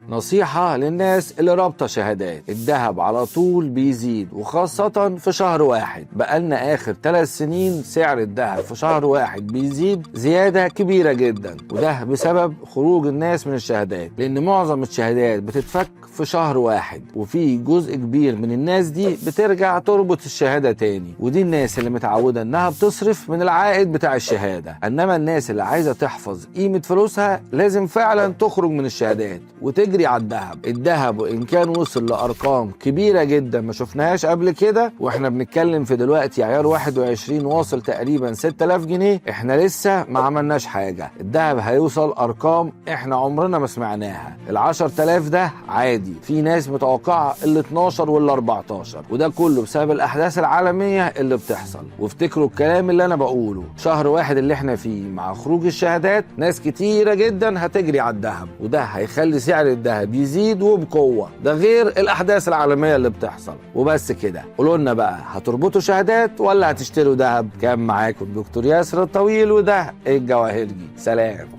نصيحة للناس اللي رابطة شهادات، الذهب على طول بيزيد، وخاصة في شهر واحد. بقالنا آخر 3 سنين سعر الذهب في شهر واحد بيزيد زيادة كبيرة جدا، وده بسبب خروج الناس من الشهادات، لأن معظم الشهادات بتتفك في شهر واحد، وفي جزء كبير من الناس دي بترجع تربط الشهادة تاني، ودي الناس اللي متعودة انها بتصرف من العائد بتاع الشهادة. انما الناس اللي عايزة تحفظ قيمة فلوسها لازم فعلا تخرج من الشهادات وتجري على الذهب. الذهب وان كان وصل لارقام كبيرة جدا ما شفناهاش قبل كده، واحنا بنتكلم في دلوقتي عيار 21 واصل تقريبا 6000 جنيه، احنا لسه ما عملناش حاجة. الذهب هيوصل ارقام احنا عمرنا ما سمعناها. ال 10000 ده عادي، في ناس متوقعة ال 12 وال 14، وده كله بسبب الاحداث العالمية اللي بتحصل. وافتكروا الكلام اللي انا بقوله، شهر واحد اللي احنا فيه مع خروج الشهادات ناس كتيرة جدا هتجري على الذهب، وده هيخلي سعر الذهب يزيد وبقوة، ده غير الاحداث العالمية اللي بتحصل. وبس كده، قولوا لنا بقى هتربطوا شهادات ولا هتشتروا ذهب؟ كان معاكم دكتور ياسر الطويل، وده الجواهرجي. سلام.